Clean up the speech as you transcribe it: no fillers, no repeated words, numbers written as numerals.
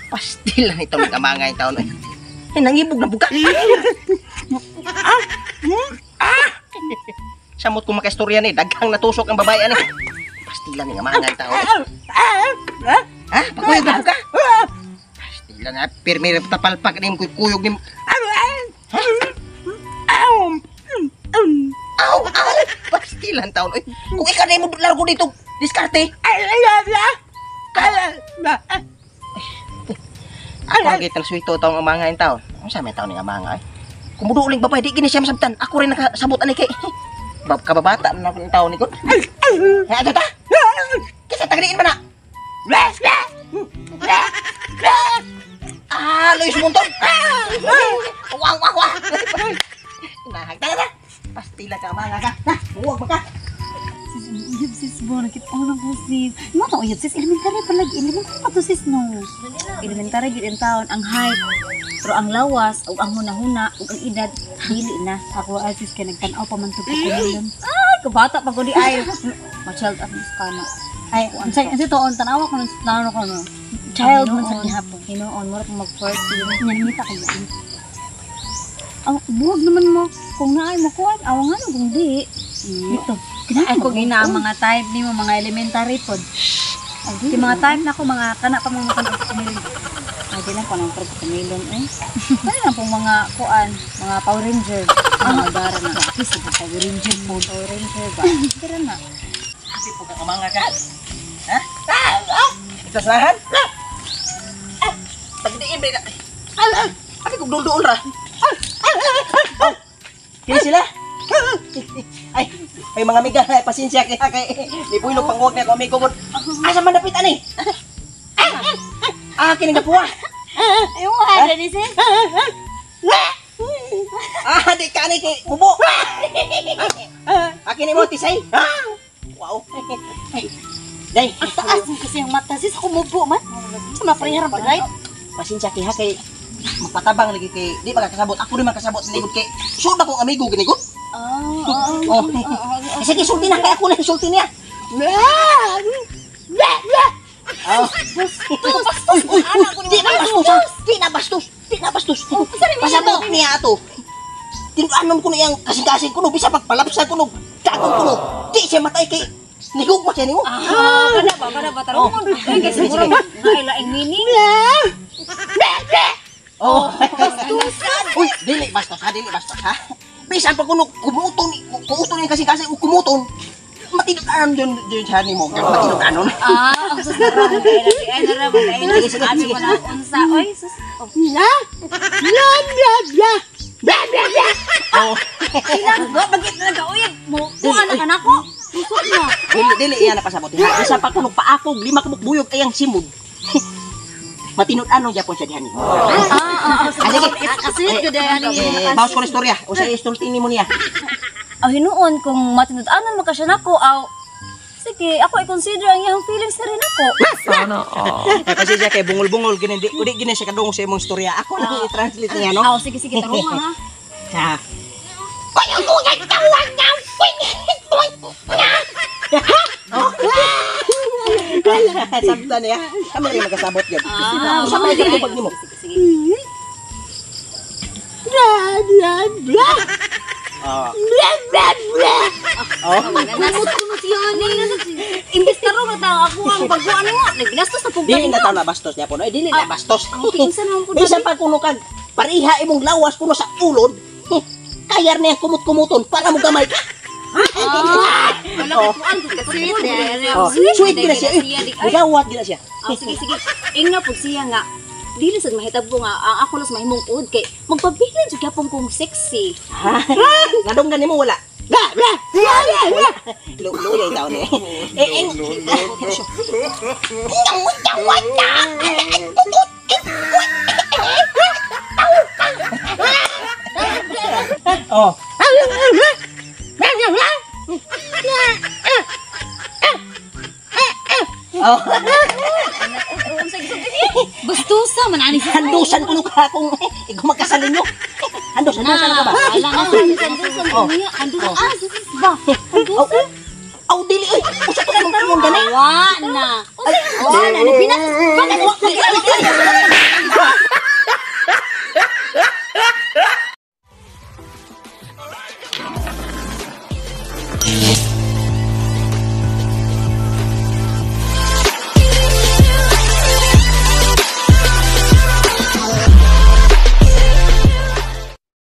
Pastil lang itong kamangay taon. Ay, nangibog na buka. Samot kong makaistorya ni, daghang natusok ang babae ani. Pastilan ni nga mangay taon. Ha? Pagkuyog na buka? Pastilan na, pirmi tapalpak ni kuyog ni. Aw, aw, pastilan taon. Kung ikaw na mo largo dito, diskarte. Ay, ang suwito taong amanga yung taon. Ang sa may taon ng amanga eh. Kumuduling babae, di gini siya masabtan. Ako rin nakasabot ani kay kababata na akong taon ni God. Ay, ta! Kisa tagriin ba na? Ah, Luis Monton! Wah, wah, wah! Nahag, tara, tara! Pastila ka, amanga ka! Ha, huwag ba ka? Sis, uyab sis bo, nakita ko sis. Mo to uyab sis, elementary pa lagi, elementary pa to sis no. Elementary gid ang taon, ang height, pero ang lawas, ug ang hunahuna, ug ang edad, dili na. Ako sis kay nagtan-aw pa man to kukulon. Ay, kabata pa ko di ay. Ma-child up mas kana. Ay, unsay unsay tuon tan-awa ko nun, tan-aw ko no. Child man sa gihapon. Hinuon, mura pa mag-14. Nangita ko yan. Ang buwag naman mo, kung naay mo kuan, awa nga no, kung di. Dito. Ay, kung ina ang mga type ni mo, mga elementary pod. Di mga type na ko, mga kana pa mga kanang kumilon. Ay, di lang ko nang pag kumilon eh. Ano lang pong mga kuan, mga Power Ranger. Mga gara na. Grabe sa Power Ranger po. Power Ranger ba? Tira na. Happy po ka kamanga ka. Ha? Ito sahan? Pagdiin ba na? Abi kong dulduol ra. Kini sila? Ay, ay mga amiga, ay, pasensya kay kay may builo pangwag na ako amigo ko. Asa man dapit ani? Ah, kini gapuwa. Ay, mo ni sis. Ah, di ka ni kay mubo. Ah, kini mo tisay. Wow. Ay. Day, Ang taas mo kasi ang mata sis, kumubo man. Sa mapreharan pa right? Pasensya kay ha kay magpatabang lagi kay di ba kakasabot. Ako rin makasabot ni kay sud ba kong amigo gini ko? Ah, Oh. Sige, sulti na kay ako na sulti niya. Oh. Uy, uy, uy, di na bastos ha. Di na bastos. Di na bastos. Pasabot niya ato. Tinuanon ko na iyang kasing-kasing kuno, bisa pagpalapsa kuno, dagong kuno. Di siya matay kay nihugma siya nimo. Ah, kana ba tarong. Ay, kasi siguro naay laing meaning. Oh. Uy, dili bastos ha, dili bastos ha. Bisan pa kuno kumuton, kumuton yung kasing-kasing kumuton. Matinud-anon dun dun siya nimo. Matinud-anon. Ah, ang sus na ay na ra ay Sige, sige, Ano sige. ko na unsa oy sus. Oh. Oh. Ba bagit na ka uyab mo. Kuha na ka nako. Tusok na. Dili dili iya napasabot. Ha, bisa pa kuno paakog lima ka buyog ayang simod. Matinud-anon gyapon siya diha nimo. Ah, ah, Ah, sige. Sweet ko dahil Eh, bawas ko na istorya. O sa istulti nimo niya. Aw hinuon kung matinud-anon mo ka siya nako aw sige, ako i-consider ang iyang feelings na rin ako. Eh, kasi siya kay bungol-bungol gini di udi gini siya kadungog sa imong istorya. Ako lang i-translate niya no. Aw sige sige tarungan ha. Ha. Sabta niya. Kami rin magkasabot yun. Ah, Sa mga sige. pag nimo. Sige, sige. Oh. Oh. Kumot ko siya ni. Imbes tarong na tao ako ang pagkuan mo. Nagbinastos na pug Dili na taw na bastos niya po. No? Eh, dili na bastos. Ang kinsa naman po Bisan pa kuno kag pareha imong lawas kuno sa ulod. Kayar niya kumut-kumuton para mo gamay ka. Ah, wala ka kuan kasi. Oh, sweet gina siya. Eh, Mugawat gina siya. Ah, sige sige. Ingna pud siya nga. Dili sad mahitabo nga ang ako nas mahimong ud kay magpabilin jud gyapon kong sexy. Ha? Nadunggan nimo wala. Bla bla. Bla bla. Luya taon eh. Eh eh. Oh. Oh. Bastusa man ani sis. Handusan ko nung kakong ikaw magkasal ninyo. Handusan, handusan ka ba? Wala nga handusan Oh. niya. Handusan ah sis ba? Aw, aw, dili oy. Usa to nang ingon gani. Wa na. Wa na ni binas. Bakit wa